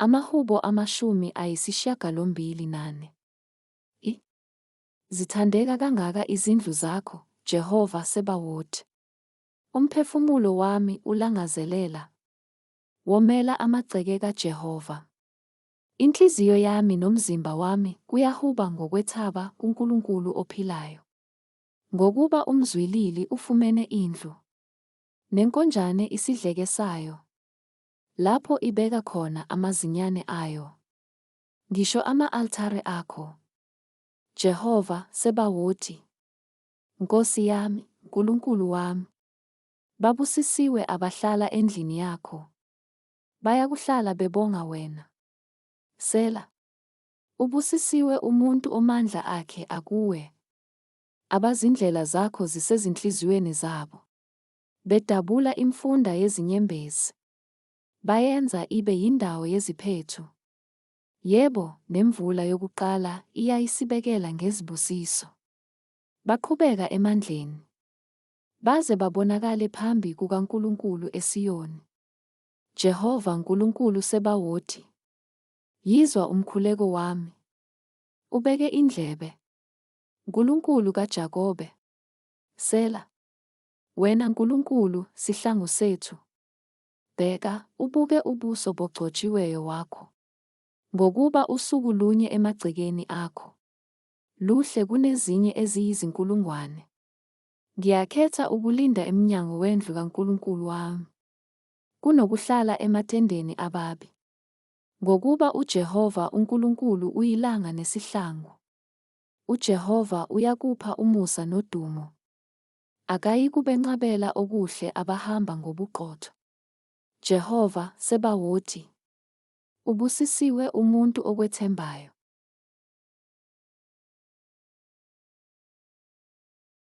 Amahubo 84. I. Zithandeka kangaka izindlu zakho, Jehova Sebawoti! Umphefumulo wami ulangazelela, womela amagceke kaJehova. Inhliziyo yami nomzimba wami kuyahuba ngokwethaba kuNkulunkulu ophilayo. Ngokuba umzwilili ufumene indlu, nenkonjane isidleke sayo, lapho ibeka khona amazinyane ayo, ngisho ama-altare akho, Jehova Sebawoti, Nkosi yami, Nkulunkulu wami. Babusisiwe abahlala endlini yakho, bayakuhlala bebonga wena. Sela. Ubusisiwe umuntu omandla akhe akuwe, abazindlela zakho zisezinhliziyweni zabo. Bedabula imfunda yezinyembezi, bayenza ibe yindawo yeziphethu. Yebo, nemvula yokuqala iyayisibekela ngezibusiso. Baqhubeka emandleni, baze babonakale phambi kukaNkulunkulu eSiyoni. Jehova Nkulunkulu Sebawoti, yizwa umkhuleko wami, ubeke indlebe, Nkulunkulu kaJakobe. Sela. Wena Nkulunkulu, sihlangu sethu, bheka, ubuke ubuso bogcotshiweyo wakho. Ngokuba usuku lunye emagcekeni akho luhle kunezinye eziyizinkulungwane. Ngiyakhetha ukulinda emnyango wendlu kaNkulunkulu wami, kunokuhlala ematendeni ababi. Ngokuba uJehova uNkulunkulu uyilanga nesihlangu. UJehova uyakupha umusa nodumo. Akayikubenqabela okuhle abahamba ngobuqotho. Jehova, Sebawoti, ubusisiwe umuntu okwethembayo.